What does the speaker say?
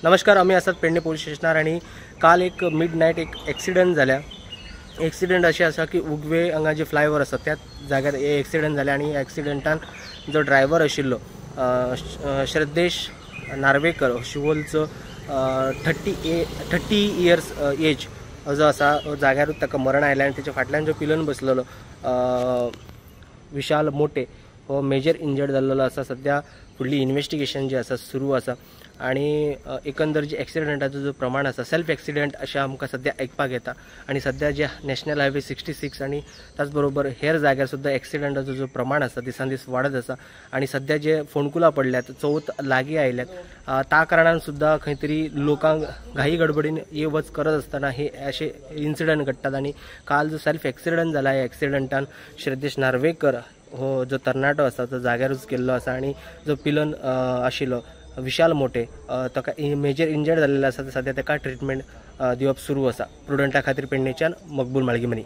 नमस्कार, आमी आसात पेडणे पोलीस स्टेशनार आनी काल एक मिड नायट एक एक्सिडंट जाल्या. एक्सिडंट अशें आसा की उगवे हांगा जे फ्लायओवर आसा त्याच जाग्यार एक्सिडंट जालें आनी एक्सिडंटान जो ड्रायव्हर आशिल्लो श्रद्धेश नार्वेकर शिवोलचो 30 इयर्स एज जो आसा जाग्यारूच ताका मरण आयलें आनी तेच्या फाटल्यान जो पिलन बसलेलो विशाल मोटे हो मेजर इंजर्ड जाल्लो आसा. सद्या फुडली इन्वेस्टिगेशन जे आसा सुरू आसा आनी एकंदर जे एक्सिडंटाचो जो प्रमाण आसा, सेल्फ एक्सिडंट अशें आमकां सद्या आयकपाक येता आनी सद्या जे नॅशनल हायवे 66 आनी त्याच बरोबर हेर जाग्यार सुद्दां एक्सिडंटाचो जो प्रमाण आसा दिसान दीस वाडत आसा आनी सद्या जे फोंडकुलां पडल्यात, चवथ लागीं आयल्यात, त्या कारणान सुद्दां खंय तरी लोकांक घाई गडबडीन ये वच करत आसतना हे अशे इन्सिडंट घडटात. आनी काल जो सेल्फ एक्सिडंट जाला, ह्या एक्सिडंटान श्रद्धेश नार्वेकर हो जो तरणाटो आसा तो जाग्यारूच गेल्लो आसा आनी जो पिलन आशिल्लो विशाल मोटे ताका मेजर इंजर्ड जाल्लेलो आसा. सद्या ताका ट्रिटमेंट दिवप सुरू आसा. प्रुडंटा खातीर पेडणेच्यान मकबूल माळगीमनी.